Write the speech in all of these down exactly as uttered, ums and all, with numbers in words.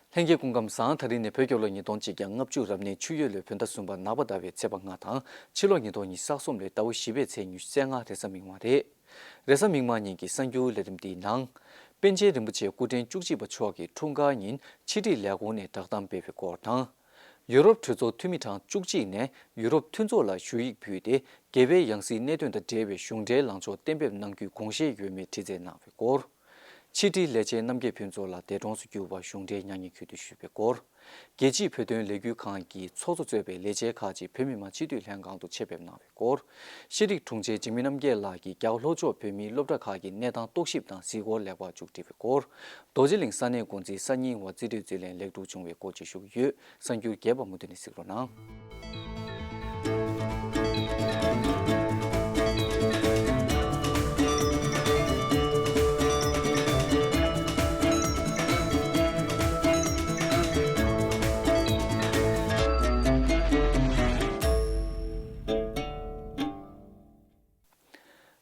ལྷན་རྒྱས་སྐུ་ཁམས་བཟང་། ད་རིང་ནི་བོད་རྒྱལ་ལོ་ཉིས་སྟོང་གཅིག་བརྒྱ་ལྔ་བཅུ་རབ་གནས་ཆུ་ཡོས་ལོའི་བོད་ཟླ་གསུམ་པ་ནག་པ་ཟླ་བའི་ཚེས་པ་ལྔ་དང་། ཕྱི་ལོ་ཉིས་སྟོང་ཉི་ཤུ་རྩ་གསུམ་ལོའི་ཟླ་བ་བཞི་པའི་ཚེས་ཉི་ཤུ་རྩ་ལྔ་རེས་གཟའ་མིག་དམར་རེད། རེས་གཟའ་མིག་དམར་ཉིན་གྱི་གསར་འགྱུར་ལས་རིམ་འདིའི་ནང་། པཎ་ཆེན་རིན་པོ་ཆེ་སྐུ་ཕྲེང་བཅུ་གཅིག་པ་མཆོག་གིས་འཁྲུངས་སྐར་ཉིན་ཕྱི་དྲིལ་ལས་ཁུངས་ནས་བསྒྲགས་གཏམ་སྤེལ་བའི་སྐོར་དང་། ཡུ་རོབ་གྲོས་ཚོགས་འཐུས་མི་གྲངས་བཅུ་གཅིག་ནས་ཡུ་རོབ་མཐུན་ཚོགས་ལ་ཞུ་ཡིག་ཕུལ་ཏེ། རྒྱལ་བའི་ཡང་སྲིད་གནད་དོན་དང་འབྲེལ་བའི་གཞུང་འབྲེལ་ལངས་ཕྱོགས་གཏན་འབེབས་གནང་རྒྱུའི་དགོངས་བཞེས་ཡོད་མེད་དྲི་རྩད་གནང་བའི་སྐོར། ཕྱི་དྲིལ་ལས་བྱེད་རྣམ་རྒྱལ་ཕུན་ཚོགས་ལ་འདས་གྲོངས་སུ་གྱུར་པ་གཞུང་འབྲེལ་མྱ་ངན་གུས་འདུད་ཞུས་པའི་སྐོར། རྒྱལ་སྤྱིའི་བོད་དོན་ལས་འགུལ་ཁང་གི་ཚོགས་གཙོ་གཙོས་པའི་ལས་བྱེད་ཁག་ཅིག་བོད་མི་མང་སྤྱི་འཐུས་ལྷན་ཁང་དུ་ཆེད་ཕེབས་གནང་བའི་སྐོར། ཤེས་རིག་དྲུང་ཆེ་འཇིགས་མེད་རྣམ་རྒྱལ་ལགས་ཀྱིས་རྒྱ་གར་ལྷོ་ཕྱོགས་བོད་མིའི་སློབ་གྲྭ་ཁག་གི་གནས་སྟངས་རྟོག་ཞིབ་དང་གཟིགས་སྐོར་ལེགས་པར་མཇུག་སྒྲིལ་བའི་སྐོར། རྡོ་རྗེ་གླིང་ས་གནས་འགོ་འཛིན་གསར་རྙིང་བ་རྩིས་སྤྲོད་རྩིས་ལེན་ལེགས་གྲུབ་བྱུང་བའི་སྐོར་བཅས་ཞུ་གི་ཡོད། གསར་འགྱུར་རྒྱས་པ་མུ་མཐུད་ནས་གཟིགས་རོགས་གནང་།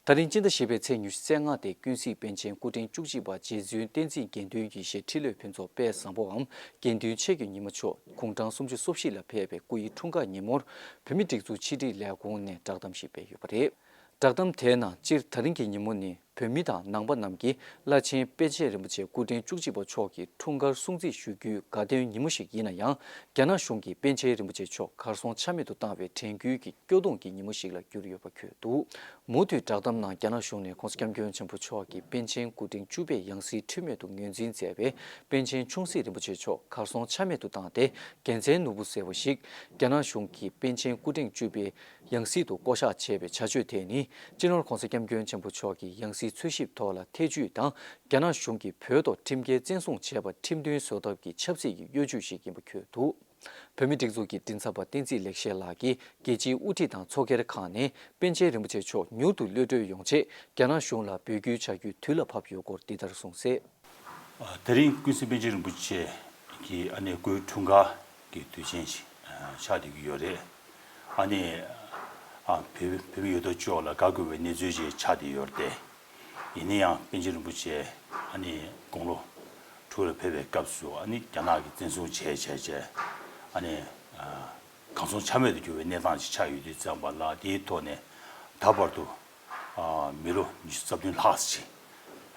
ད་རིང་སྤྱི་ཟླ་བཞི་པའི་ཚེས་ཉི་ཤུ་རྩ་ལྔ་སྟེ། ཀུན་གཟིགས་པཎ་ཆེན་སྐུ་ཕྲེང་བཅུ་གཅིག་པ་རྗེ་བཙུན་བསྟན་འཛིན་དགེ་འདུན་ཡེ་ཤེས་འཕྲིན་ལས་ཕུན་ཚོགས་དཔལ་བཟང་པོའམ་དགེ་འདུན་ཆོས་ཀྱི་ཉི་མ་མཆོག་དགུང་གྲངས་སུམ་ཅུ་སོ་བཞི་ལ་ཕེབས་པའི་སྐུ་ཡི་འཁྲུངས་སྐར་ཉིན་མོར། བོད་མིའི་སྒྲིག་འཛུགས་ཕྱི་དྲིལ་ལས་ཁུངས་ནས་བསྒྲགས་གཏམ་ཞིག་སྤེལ་ཡོད་པ་རེད། བསྒྲགས་གཏམ་དེའི་ནང་སྤྱིར་ད་རིང་གི་ཉིན་མོ་ནི། བོད་མི་དང་ནང་པ་རྣམས་ཀྱིས་བླ་ཆེན་པཎ་ཆེན་རིན་པོ་ཆེ་སྐུ་ཕྲེང་བཅུ་གཅིག་པ་མཆོག་གི་འཁྲུངས་སྐར་སྲུང་བརྩི་ཞུ་རྒྱུའི་དགའ་སྟོན་ཉིན་མོ་ཞིག་ཡིན་ན་ཡང་། རྒྱ་ནག་གཞུང་གིས་པཎ་ཆེན་རིན་པོ་ཆེ་མཆོག་གར་སོང་ཆ་མེད་དུ་བཏང་བའི་དྲན་སྐུལ་གྱི་སྐྱོ་གདུང་གི་ཉིན་མོ་ཞིག་ལ་གྱུར་ཡོད་པ་འཁོད་འདུག། མུ་མཐུད་བསྒྲགས་གཏམ་ནང་རྒྱ་ནག་གཞུང་ནས་༸གོང་ས་སྐྱབས་མགོན་ཆེན་པོ་མཆོག་གིས་པཎ་ཆེན་སྐུ་ཕྲེང་བཅུ་པའི་ཡང་སྲིད་འཁྲུལ་མེད་དུ་ངོས་འཛིན་མཛད་པའི་པཎ་ཆེན་ཆུང་སྲིད་རིན་པོ་ཆེ་མཆོག་གར་སོང་ཆ་མེད་དུ་བཏང་སྟེ། དགེ་མཚན་ནོར་བུ་ཟེར་བ་ཞིག་རྒྱ་ནག་གཞུང་གིས་པཎ་ཆེན་སྐུ་ཕྲེང་བཅུ་པའི་ཡང་སྲིད་དུ་བསྐོ་གཞག་བྱས་པའི་བྱ་སྤྱོད་དེ་ནི། སྤྱི་ནོར་༸གོང་ས་༸སྐྱབས་མགོན་ཆེན་པོ་མཆོག་གི་ཡང་སྲིད་འཚོལ་ཞིབ་ཐོག་ལ་ཐེ་ཇུས་དང་། རྒྱ་ནག་གཞུང་གིས་བོད་ཐོག་ཁྲིམས་འགལ་བཙན་བཟུང་བྱས་པར་ཁྲིམས་མཐུན་བཟོ་ཐབས་ཀྱི་ཆབ་སྲིད་ཀྱི་གཡོ་ཇུས་ཤིག་ཡིན་པ་འཁོད་འདུག། བོད་མིའི་སྒྲིག་འཛུགས་ཀྱི་མགྲིན་ཚབ་པ་བསྟན་འཛིན་ལེགས་བཤད་ལགས་ཀྱིས། རྒྱལ་སྤྱིའི་དབུ་ཁྲིད་དང་ཚོགས་སྒེར་ཁག་ནས་པཎ་ཆེན་རིན་པོ་ཆེ་མཆོག་མྱུར་དུ་གློད་གྲོལ་ཡོང་ཆེད། རྒྱ་ནག་གཞུང་ལ་འབོད་སྐུལ་བྱ་རྒྱུའི་དུས་ལ་བབ་ཡོད་སྐོར་འདི་ལྟར་གསུངས་གསལ། ཨ། དེ་རིང་ཀུན་གཟིགས་པཎ་ཆེན་རིན་པོ་ཆེ་གི་ཨ་ནི་སྐུའི་འཁྲུངས་སྐར་གྱི་དུས་ཆེན་ཞིག་ཨ་ཆགས་བསྡད་ཀྱི་ཡོད་རེད། ཨ་ནི་ཨ་བོད་བོད་མི་ཡོད་དོ་ཅོག་ལ་དགའ་དགོས་པའི་གནས་ཚུལ་ཞིག་ཆགས་བསྡད་ཡོད་རེད་དེ། ཡིན་ན་ཡང་པཎ་ཆེན་རིན་པོ་ཆེ་ཨ་ནི་དགུང་ལོ་དྲུག་ལ་ཕེབས་པའི་སྐབས་སུ་ཨ་ནི་རྒྱ་ནག་གིས་བཙན་བཟུང་བྱས་བྱས་བྱས་ཨ་ནི་ཨ་གང་སོང་ཆ་མེད་དུ་གྱུར་བའི་གནས་སྟངས་ཅིག་ཆགས་ཡོད་དུས་ཙམ་པ་ལ། དེའི་ཐོག་ནས་ད་བར་དུ་ཨ་མི་ལོ་ཉི་ཤུ་རྩ་བདུན་ལྷག་ཅིག་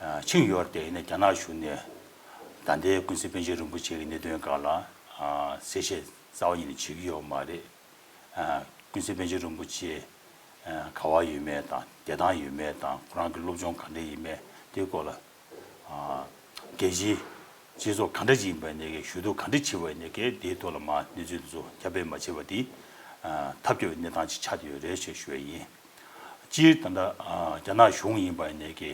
ཨ་ཕྱིན་ཡོད་རེད་དེ། ཡིན་ན་རྒྱ་ནག་གཞུང་ནས་ད་ལྟའི་ཀུན་གཟིགས་པཎ་ཆེན་རིན་པོ་ཆེ་གི་གནད་དོན་སྒང་ལ་ཨ་གསལ་བཤད་རྩ་བ་ཉིད་ནས་བྱེད་ཀྱི་ཡོད་མ་རེད། ཨ་ཀུན་གཟིགས་པཎ་ཆེན་རིན་པོ་ཆེ་ཨ་ག་པར་ཡོད་མེད་དང་། བསྡད་སྟངས་ཡོད་མེད་དང་། ཁོ་རང་གི་སློབ་སྦྱོང་ག་འདྲ་ཡིན་མེད་དེའི་སྐོར་ལ། ཨ་རྒྱལ་སྤྱིའི་སྤྱི་ཚོགས་ག་འདྲ་ཅིག་ཡིན་པ་ཡིན་ནའི་གི། ཞུ་གཏུག་ག་འདྲ་བྱས་པ་ཡིན་ནའི་གི། དེའི་ཐོག་ལ་མར་གནས་ཚུལ་དེ་ཚོ་ཁྱབ་སྤེལ་མ་བྱས་པ་དེ་ཨ་ཐབས་སྐྱོ་བའི་གནས་སྟངས་ཅིག་ཆགས་བསྡད་ཡོད་རེད་ཅེས་ཞུ་ཡ་ཡིན། སྤྱིར་ད་ལྟ་ཨ་རྒྱ་ནག་གཞུང་ཡིན་པ་ཡིན་ནའི་གི།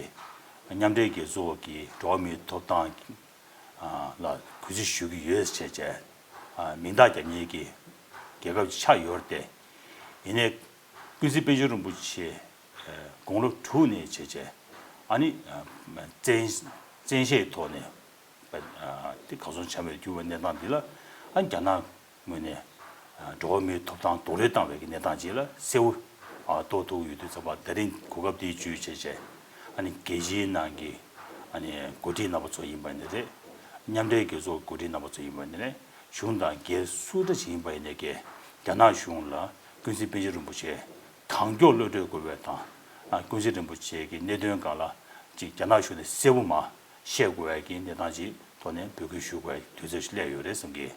མཉམ་འབྲེལ་རྒྱལ་ཚོགས་ཀྱི་འགྲོ་བ་མིའི་ཐོབ་ཐང་ཨ་ལ་གུས་བརྩི་ཞུ་གི་ཡོད་ཅེས་བྱས་ཨ་མིང་རྟགས་རྒྱག་མཁན་གྱི་རྒྱལ་ཁབ་ཅིག་ཆགས་ཡོད་རེད་དེ། ཡིན་ནའི་ཀུན་གཟིགས་པཎ་ཆེན་རིན་པོ་ཆེ་ཨ་དགུང་ལོ་དྲུག་ནས་བྱས་བྱས་ཨ་ནི་ཨ་བཙན་བཙན་ཤེད་ཐོག་ནས་ཨ་དེ་གར་སོང་ཆ་མེད་དུ་གྱུར་བའི་གནས་སྟངས་འདི་ལ། ཨ་རྒྱ་ནག་ངོས་ནས་ཨ་འགྲོ་བ་མིའི་ཐོབ་ཐང་རྡོག་རོལ་བཏང་བའི་གི་གནས་སྟངས་ཅིག་ལ་གསལ་བོ་ཨ་རྟོགས་ཐུབ་ཡོད་དུས་ཙམ་པ། ད་རིང་གོ་སྐབས་འདི་བརྒྱུད་བྱས་བྱས་ཨ་ནི་རྒྱལ་སྤྱིའི་ནང་གི་ཨ་ནི་འགོ་ཁྲིད་རྣམ་པ་ཚོ་ཡིན་པ་ཡིན་ནའི་རེད། མཉམ་འབྲེལ་རྒྱལ་ཚོགས་འགོ་ཁྲིད་རྣམ་པ་ཚོ་ཡིན་པ་ཡིན་ནའི་རེད། གཞུང་དང་སྒེར་སུ་འདྲ་ཞིག་ཡིན་པ་ཡིན་ནའི་གི། རྒྱ་ནག་གཞུང་ལ་ཀུན་གཟིགས་པཎ་ཆེན་རིན་པོ་ཆེ་གང་མགྱོགས་གློད་གྲོལ་དགོས་པའི་དང་། ཨ་ཀུན་གཟིགས་རིན་པོ་ཆེ་གི་གནད་དོན་སྒང་ལ་ཅིག་རྒྱ་ནག་གཞུང་ནས་གསལ་བོ་མར་བཤད་དགོས་པའི་གི་གནས་སྟངས་ཅིག་ཐོག་ནས་འབོད་སྐུལ་ཞུ་དགོས་པའི་དུས་ཚོད་ཅིག་སླེབས་ཡོད་རེད་བསམ་གི།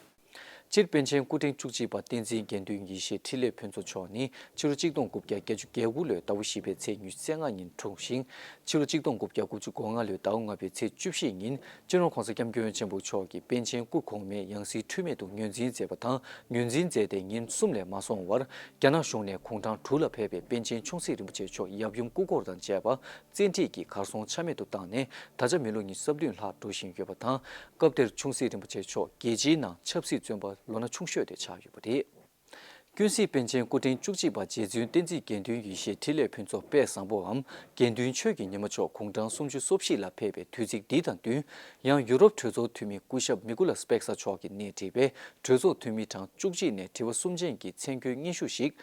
སྤྱིར་པཎ་ཆེན་སྐུ་ཕྲེང་བཅུ་གཅིག་པ་བསྟན་འཛིན་དགེ་འདུན་ཡེ་ཤེས་འཕྲིན་ལས་ཕུན་ཚོགས་མཆོག་ནི་ཕྱི་ལོ་གཅིག་སྟོང་དགུ་བརྒྱ་བརྒྱད་ཅུ་གྱ་དགུ་ལོའི་ཟླ་བ་བཞི་པའི་ཚེས་ཉི་ཤུ་རྩ་ལྔ་ཉིན་འཁྲུངས་ཤིང་། ཕྱི་ལོ་གཅིག་སྟོང་དགུ་བརྒྱ་དགུ་བཅུ་གོ་ལྔ་ལོའི་ཟླ་བ་ལྔ་པའི་ཚེས་བཅུ་བཞི་ཉིན་སྤྱི་ནོར་༸གོང་ས་༸སྐྱབས་མགོན་ཆེན་པོ་མཆོག་གིས་པཎ་ཆེན་སྐུ་གོང་མའི་ཡང་སྲིད་འཁྲུལ་མེད་དུ་ངོས་འཛིན་མཛད་པ་དང་། ངོས་འཛིན་མཛད་དེ་ཉིན་གསུམ་ལས་མ་སོང་བར་རྒྱ་ནག་གཞུང་ནས་དགུང་གྲངས་དྲུག་ལ་ཕེབས་པའི་པཎ་ཆེན་ཆུང་སྲིད་རིན་པོ་ཆེ་མཆོག་ཡབ་ཡུམ་སྐུ་འཁོར་དང་བཅས་པ་བཙན་ཁྲིད་ཀྱིས་གར་སོང་ཆ་མེད་དུ་བཏང་ནས། ད་ཆ་མི་ལོ་ཉི་ཤུ་རྩ་བདུན་ལྷག་འགྲོ་བཞིན་ཡོད་པ་དང་། སྐབས་དེར་ཆུང་སྲིད་རིན་པོ་ཆེ་མཆོག་རྒྱལ་སྤྱིའི་ནང་ཆབ་སྲིད་བཙོན་པ་ལོ་ན་ཆུང་ཤོས་དེ་ཆགས་ཡོད་པ་རེད། ཀུན་གཟིགས་པཎ་ཆེན་སྐུ་ཕྲེང་བཅུ་གཅིག་པ་རྗེ་བཙུན་བསྟན་འཛིན་དགེ་འདུན་ཡེ་ཤེས་འཕྲིན་ལས་ཕུན་ཚོགས་དཔལ་བཟང་པོའམ་དགེ་འདུན་ཆོས་ཀྱི་ཉི་མ་མཆོག་དགུང་གྲངས་སུམ་ཅུ་སོ་བཞི་ལ་ཕེབས་པའི་དུས་ཚིགས་འདི་དང་བསྟུན། ཡང་ཡུ་རོབ་གྲོས་ཚོགས་འཐུས་མི་སྐུ་ཞབས་མི་ཀུ་ལ་སྤེག་ས་མཆོག་གིས་སྣེ་ཁྲིད་པའི་གྲོས་ཚོགས་འཐུས་མི་གྲངས་བཅུ་གཅིག་ནས་དྲི་བ་གསུམ་ཅན་གྱི་མཚན་བཀོད་སྙན་ཞུ་ཞིག་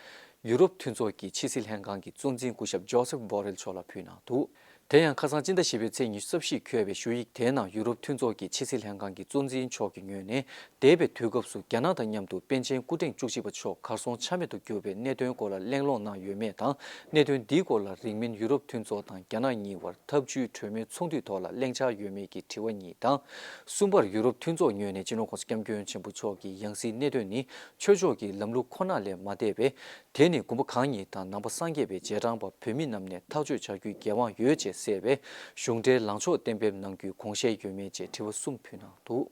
ཡུ་རོབ་མཐུན་ཚོགས་ཀྱི་ཕྱི་སྲིད་ལྷན་ཁང་གི་གཙོ་འཛིན་སྐུ་ཞབས་ཇོ་སེབ་བྷོ་རེལ་མཆོག་ལ་ཕུལ་གནང་འདུག། དེ་ཡང་ཁ་སང་སྤྱི་ཟླ་བཞི་པའི་ཚེས་ཉི་ཤུ་རྩ་བཞི་འཁོད་པའི་ཞུ་ཡིག་དེའི་ནང་ཡུ་རོབ་མཐུན་ཚོགས་ཀྱི་ཕྱི་སྲིད་ལྷན་ཁང་གི་གཙོ་འཛིན་མཆོག་གི་ངོས་ནས། འདས་པའི་དུས་སྐབས་སུ་རྒྱ་ནག་དང་མཉམ་དུ་པཎ་ཆེན་སྐུ་ཕྲེང་བཅུ་གཅིག་པ་མཆོག་གར་སོང་ཆ་མེད་དུ་གྱུར་པའི་གནད་དོན་སྐོར་ལ་གླེང་སློང་གནང་ཡོད་མེད་དང་། གནད་དོན་འདིའི་སྐོར་ལ་རིང་མིན་ཡུ་རོབ་མཐུན་ཚོགས་དང་རྒྱ་ནག་གཉིས་བར་འཐབ་ཇུས་གྲོས་མོལ་ཚོགས་འདུའི་ཐོག་ལ་གླེང་འཆར་ཡོད་མེད་ཀྱི་དྲི་བ་གཉིས་དང་། གསུམ་པར་ཡུ་རོབ་མཐུན་ཚོགས་ངོས་ནས་སྤྱི་ནོར་༸གོང་ས་༸སྐྱབས་མགོན་ཆེན་པོ་མཆོག་གི་ཡང་སྲིད་གནད་དོན་ནི་ཆོས་ཕྱོགས་ཀྱི་ལམ་ལུགས་ཁོ་ན་ལས་མ་འདས་པས། དེ་ནི་དགོན་པ་གང་ཉིད་དང་ནང་པ་སངས་རྒྱས་པའི་རྗེས་འབྲང་པ་བོད་མི་རྣམས་ནས་ཐག་གཅོད་བྱ་རྒྱུའི་འགན་དབང་ཡོད་ཅེས་གསལ་བས། གཞུང་འབྲེལ་ལངས་ཕྱོགས་གཏན་འབེབས་གནང་རྒྱུའི་དགོངས་བཞེས་ཡོད་མེད་ཅེས་དྲི་བ་གསུམ་ཕུལ་གནང་འདུག།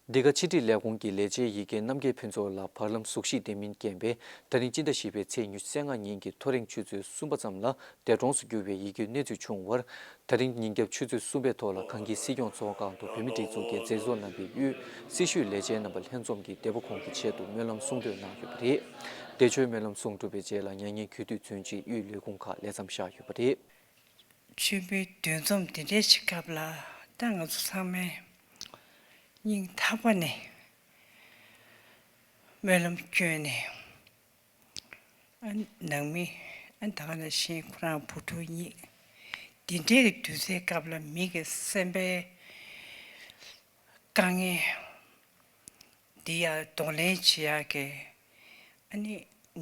འདི་ག་ཕྱི་དྲིལ་ལས་ཁུངས་ཀྱི་ལས་བྱེད་ཡི་གེ་རྣམ་རྒྱལ་ཕུན་ཚོགས་ལགས་བར་ལམ་གཟུགས་གཞི་ལྡན་མིན་རྐྱེན་པས། ད་རིང་སྤྱི་ཟླ་བཞི་པའི་ཚེས་ཉི་ཤུ་རྩ་ལྔ་ཉིན་གྱི་ཐོ་རེངས་ཆུ་ཚོད་གསུམ་པ་ཙམ་ལ་འདས་གྲོངས་སུ་གྱུར་བའི་ཡི་གེའི་གནས་ཚུལ་བྱུང་བར། ད་རིང་ཉིན་རྒྱབ་ཆུ་ཚོད་གསུམ་པའི་ཐོག་ལ་གངས་སྐྱིད་སྲིད་སྐྱོང་ཚོགས་ཁང་དུ་བོད་མིའི་སྒྲིག་འཛུགས་ཀྱི་མཛད་གཙོ་རྣམ་པས་དབུས་སྲི་ཞུའི་ལས་བྱེད་རྣམ་པ་ལྷན་འཛོམས་ཀྱིས་འདས་པོ་ཁོང་གི་ཆེད་དུ་སྨོན་ལམ་གསུང་འདོན་གནང་ཡོད་པ་རེད། འདས་མཆོད་སྨོན་ལམ་གསུང་གྲུབ་པའི་རྗེས་ལ་མྱ་ངན་གུས་འདུད་མཚོན་ཆེད་དབུས་ལས་ཁུངས་ཁག་ལས་མཚམས་བཞག་ཡོད་པ་རེད། མཆོད་འབུལ་འདུ་འཛོམས་འདི་འདྲའི་ཞིག་སྐབས་ལ་ད་ང་ཚོ་ཚང་མས་སྙིང་ཐག་པ་ནས་སྨོན་ལམ་བསྐྱོན་ནས། ཨ་ནང་མི་ཨ་ད་ག་ནང་བཞིན་ཁོ་རང་བུ་ཕྲུག་གཉིས་འདི་འདྲའི་གི་དུས་ཚོད་སྐབས་ལ་མི་གི་སེམས་པའི་དཀའ་ངལ་འདི་ཡང་གདོང་ལེན་བྱེད་ཡག་གི་ཨ་ནི་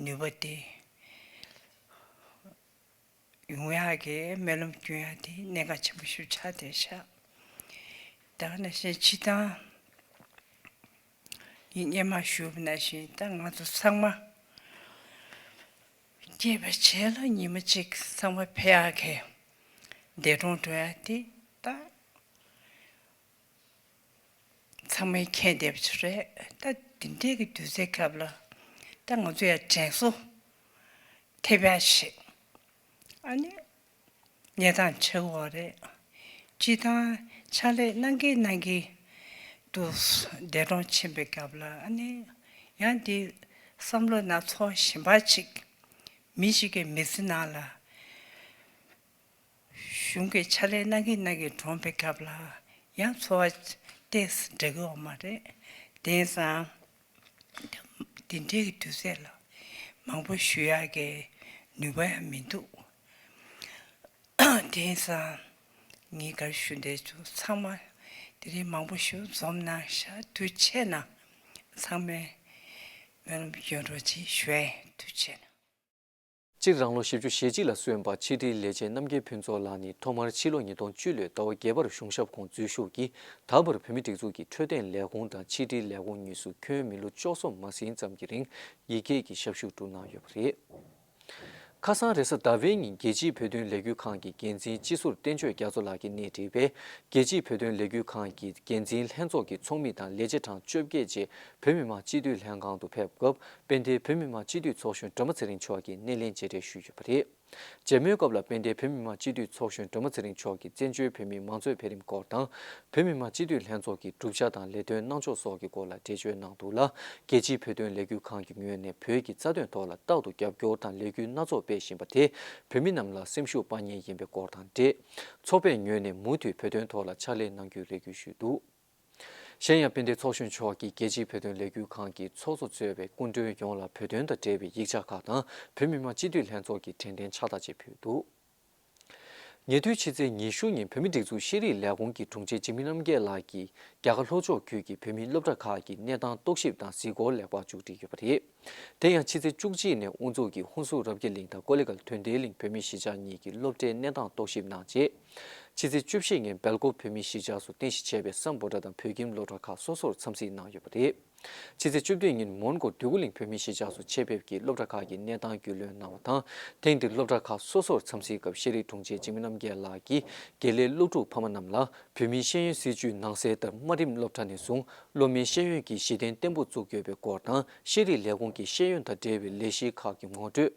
ནུས་པ་དེ་ཡོང་ཡག་གི་སྨོན་ལམ་སྐྱོན་ཡག་དེ་གནད་འགག་ཆེན་པོ་ཞིག་ཆགས་བསྡད་ཤག། ད་ག་ནང་བཞིན་སྤྱི་བཏང་ངས་སྔོན་མ་ཞུས་པ་ནང་བཞིན་ད་ང་ཚོ་ཚང་མ་སྐྱེས་པའི་རྗེས་ལ་ཉི་མ་གཅིག་ཚང་མ་ཕེབས་ཡག་གི་འདས་གྲོངས་འགྲོ་ཡག་དེ་ད་ཚང་མས་མཁྱེན་བསྡད་པ་ཞིག་རེད། ད་འདི་འདྲའི་གི་དུས་ཚོད་སྐབས་ལ་ད་ང་ཚོ་ཡང་དྲན་གསོ་ཐེབས་ཡག་ཞིག་ཨ་ནི་གནས་སྟངས་ཆགས་ཀྱི་ཡོད་རེད། སྤྱི་བཏང་ཕྱག་ལས་གནང་གིན་གནང་གིན་དུ་འདས་གྲོངས་ཕྱིན་པའི་སྐབས་ལ་ཨ་ནི་ཡང་འདི་བསམ་བློ་ནང་ཚོར་བ་གཞན་པ་ཅིག་མི་ཞིག་གི་མི་ཚེ་ནང་ལ་གཞུང་གི་ཕྱག་ལས་གནང་གིན་གནང་གིན་གྲོངས་པའི་སྐབས་ལ་ཡང་ཚོར་བ་ཏོག་ཙམ་འདྲ་གི་ཡོད་མ་རེད། དེང་སང་འདི་འདྲའི་གི་དུས་ཚོད་ལ་མང་པོ་ཞུ་ཡག་གི་ནུས་པ་ཡང་མི་འདུག། དེང་སང་ངས་ག་རེ་ཞུ་འདོད་བྱུང་། ཚང་མ་དེ་རིང་མང་པོ་ཞིག་འཛོམས་གནང་ཤག། ཐུགས་རྗེ་ཆེ་གནང་། ཚང་མས་སྨོན་ལམ་སྐྱོན་རོགས་གྱིས་ཞུ་ཡ་ཡིན། ཐུགས་རྗེ་ཆེ་གནང་། སྤྱིར་རང་ལོ་བཞི་བཅུ་ཞེ་གཅིག་ལ་སོན་པ་ཕྱི་དྲིལ་ལས་བྱེད་རྣམ་རྒྱལ་ཕུན་ཚོགས་ལགས་ནི་ཐོག་མར་ཕྱི་ལོ་ཉིས་སྟོང་བཅུ་ལོའི་ཟླ་བ་བརྒྱད་པར་གཞུང་ཞབས་ཁོངས་འཛུལ་ཞུགས་ཀྱིས་ད་བར་བོད་མིའི་སྒྲིག་འཛུགས་ཀྱི་འཕྲོད་བསྟེན་ལས་ཁུངས་དང་ཕྱི་དྲིལ་ལས་ཁུངས་གཉིས་སུ་ཁྱོན་མི་ལོ་བཅུ་གསུམ་མ་ཟིན་ཙམ་གྱི་རིང་ཡིག་སྐྱེལ་གྱི་ཞབས་ཞུ་བསྒྲུབས་གནང་ཡོད་པ་རེད། ཁ་སང་རེས་གཟའ་ཟླ་བའི་ཉིན་རྒྱལ་སྤྱིའི་བོད་དོན་ལས་འགུལ་ཁང་གི་འགན་འཛིན་སྤྱི་ཟུར་བསྟན་ཆོས་རྒྱ་མཚོ་ལགས་ཀྱིས་སྣེ་ཁྲིད་པའི་རྒྱལ་སྤྱིའི་བོད་དོན་ལས་འགུལ་ཁང་གི་འགན་འཛིན་ལྷན་ཚོགས་ཀྱི་ཚོགས་མི་དང་ལས་བྱེད་གྲངས་བཅོ་བརྒྱད་བཅས་བོད་མི་མང་སྤྱི་འཐུས་ལྷན་ཁང་དུ་ཕེབས་སྐབས། དཔལ་ལྡན་བོད་མི་མང་སྤྱི་འཐུས་ཚོགས་གཞོན་སྒྲོལ་མ་ཚེ་རིང་མཆོག་གིས་སྣེ་ལེན་མཇལ་འཕྲད་ཞུས་ཡོད་པ་རེད། མཇལ་མོལ་སྐབས་ལ་དཔལ་ལྡན་བོད་མི་མང་སྤྱི་འཐུས་ཚོགས་གཞོན་སྒྲོལ་མ་ཚེ་རིང་མཆོག་གིས་བཙན་བྱོལ་བོད་མིའི་མང་གཙོའི་འཕེལ་རིམ་སྐོར་དང་། བོད་མི་མང་སྤྱི་འཐུས་ལྷན་ཚོགས་ཀྱི་གྲུབ་ཆ་དང་ལས་དོན་གནང་ཕྱོགས་སོགས་ཀྱི་སྐོར་ལ་འགྲེལ་བརྗོད་གནང་འདུག་ལ། རྒྱལ་སྤྱིའི་བོད་དོན་ལས་འགུལ་ཁང་གི་ངོས་ནས་བོད་ཀྱི་རྩ་དོན་ཐོག་ལ་རྟག་ཏུ་རྒྱབ་སྐྱོར་དང་ལས་འགུལ་སྣ་ཚོགས་སྤེལ་བཞིན་པ་དེ་བོད་མི་རྣམས་ལ་སེམས་ཤུགས་སྤར་མཁན་ཡིན་པའི་སྐོར་དང་འབྲེལ། ཚོགས་པའི་ངོས་ནས་མུ་མཐུད་བོད་དོན་ཐོག་ལ་ཕྱག་ལས་གནང་རྒྱུའི་རེ་སྐུལ་ཞུས་འདུག། གཞན་ཡང་དཔལ་ལྡན་ཚོགས་གཞོན་མཆོག་གིས་རྒྱལ་སྤྱིའི་བོད་དོན་ལས་འགུལ་ཁང་གི་ཚོགས་གཙོ་གཙོས་པའི་སྐུ་མགྲོན་ཡོངས་ལ་བོད་དོན་དང་འབྲེལ་བའི་ཡིག་ཆ་ཁག་དང་བོད་མི་མང་སྤྱི་འཐུས་ལྷན་ཚོགས་ཀྱི་དྲན་རྟེན་ཕྱག་རྟགས་བཅས་ཕུལ་འདུག། ཉེ་དུས་ཕྱི་ཚེས་ཉི་ཤུ་ཉིན་བོད་མིའི་སྒྲིག་འཛུགས་ཤེས་རིག་ལས་ཁུངས་ཀྱི་དྲུང་ཆེ་འཇིགས་མེད་རྣམ་རྒྱལ་ལགས་ཀྱིས་རྒྱ་གར་ལྷོ་ཕྱོགས་ཁུལ་གྱི་བོད་མིའི་སློབ་གྲྭ་ཁག་གི་གནས་སྟངས་རྟོག་ཞིབ་དང་གཟིགས་སྐོར་ལེགས་པར་མཇུག་སྒྲིལ་ཡོད་པ་རེད། དེ་ཡང་ཕྱི་ཚེས་བཅུ་གཅིག་ནས་དབུ་འཛུགས་ཀྱིས་ཧུན་སུར་རབ་རྒྱས་གླིང་དང་ཀོ་ལི་གྷལ་དོན་ལྡན་གླིང་བོད་མིའི་གཞིས་ཆགས་གཉིས་ཀྱི་སློབ་གྲྭའི་གནས་སྟངས་རྟོག་ཞིབ་གནང་རྗེས། ཕྱི་ཚེས་བཅུ་བཞི་ཉིན་སྦེལ་ཀོབ་བོད་མིའི་གཞིས་ཆགས་སུ་རྟེན་གཞི་བྱས་པའི་སམ་བྷོ་ཊ་དང་བོད་ཁྱིམ་སློབ་གྲྭ་ཁག་སོ་སོར་འཚམས་གཟིགས་གནང་ཡོད་པ་རེད། ཕྱི་ཚེས་བཅུ་བདུན་ཉིན་མོན་གྷོ་འདོད་རྒུ་གླིང་བོད་མིའི་གཞིས་ཆགས་སུ་ཆེད་ཕེབས་ཀྱིས་སློབ་གྲྭ་ཁག་གི་གནས་སྟངས་རྒྱུས་ལོན་གནང་བ་དང་། ཐེངས་འདིར་སློབ་གྲྭ་ཁག་སོ་སོར་འཚམས་གཟིགས་སྐབས་ཤེས་རིག་དྲུང་ཆེ་འཇིགས་མེད་རྣམ་རྒྱལ་ལགས་ཀྱིས་དགེ་ལས་སློབ་ཕྲུག་ཕ་མ་རྣམས་ལ་བོད་མིའི་ཤེས་ཡོན་སྲིད་བྱུས་ནང་གསལ་ལྟར་དམའ་རིམ་སློབ་གྲྭ་ནས་བཟུང་སློབ་མའི་ཤེས་ཡོན་གྱི་གཞི་རྟེན་བརྟན་པོ་བཙུགས་དགོས་པའི་སྐོར་དང་། ཤེས་རིག་ལས་ཁུངས་ཀྱི་ཤེས་ཡོན་དང་འབྲེལ་བའི་ལས་གཞི་ཁག་གི་ངོ་སྤྲོད།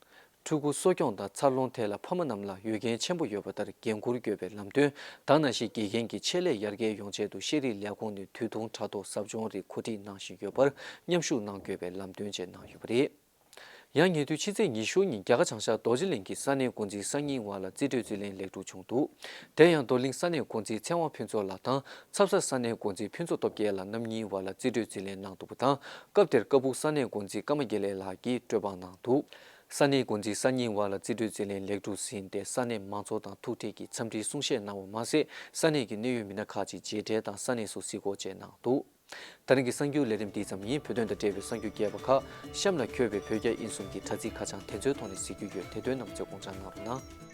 ཕྲུ་གུ་གསོ་སྐྱོང་དང་འཚར་ལོངས་ཐད་ལ་ཕ་མ་རྣམས་ལ་འོས་འགན་ཆེན་པོ་ཡོད་པ་ལྟར་འགན་འཁུར་དགོས་པའི་ལམ་སྟོན་དང་། ནང་བཞིན་དགེ་རྒན་གྱི་ཆེད་ལས་ཡར་རྒྱས་ཡོང་ཆེད་དུ་ཤེས་རིག་ལས་ཁུངས་ནས་དུས་ཐུང་དྲ་ཐོག་ཟབ་སྦྱོང་རིགས་གོ་སྒྲིག་གནང་བཞིན་ཡོད་པར་མཉམ་ཞུགས་གནང་དགོས་པའི་ལམ་སྟོན་བཅས་གནང་ཡོད་པ་རེད། ཡང་ཉེ་དུས་ཕྱི་ཚེས་ཉི་ཤུ་ཉིན་རྒྱ་གར་བྱང་ཤར་རྡོ་རྗེ་གླིང་གི་ས་གནས་འགོ་འཛིན་སང་ཉིན་ཝ་ལ་རྩིས་སྤྲོད་རྩིས་ལེན་ལེགས་གྲུབ་བྱུང་འདུག། དེ་ཡང་རྡོར་གླིང་ས་གནས་འགོ་འཛིན་ཚེ་དབང་ཕུན་ཚོགས་ལགས་དང་། ཚབ་གསར་ས་གནས་འགོ་འཛིན་ཕུན་ཚོགས་སྟོབས་རྒྱལ་ལགས་རྣམ་གཉིས་ཝ་ལ་རྩིས་སྤྲོད་རྩིས་ལེན་གནང་འདུག་པ་དང་། སྐབས་དེར་ཀ་སྦུག་ས་གནས་འགོ་འཛིན་ཀརྨ་དགེ་ལེགས་ལགས་ཀྱིས་སྤྲོད་འབག་གནང་འདུག། ས་གནས་འགོ་འཛིན་གསར་རྙིང་བར་ལ་རྩིས་སྤྲོད་རྩིས་ལེན་ལེགས་གྲུབ་ཟིན་ཏེ། ས་གནས་མང་ཚོགས་དང་ཐུག་འཕྲད་ཀྱིས་འཚམས་འདྲིའི་གསུང་བཤད་གནང་བ་མ་ཟད། ས་གནས་ཀྱི་གནད་ཡོད་མི་སྣ་ཁག་ཅིག་མཇལ་འཕྲད་དང་ས་གནས་སུ་གཟིགས་སྐོར་བཅས་གནང་འདུག། ད་རིང་གི་གསར་འགྱུར་ལས་རིམ་འདི་ཙམ་ཡིན། བོད་དོན་དང་འབྲེལ་བའི་གསར་འགྱུར་རྒྱས་པ་ཁག་གཤམ་ལ་འཁོད་པའི་བོད་རྒྱ་དབྱིན་གསུམ་གྱི་དྲ་ཚིགས་ཁ་བྱང་དེ་ཚོའི་ཐོག་ནས་གཟིགས་རྒྱུ་ཡོད། དེ་དོན་རྣམས་ཚོས་དགོངས་འཇགས་གནང་རོགས་གནང་།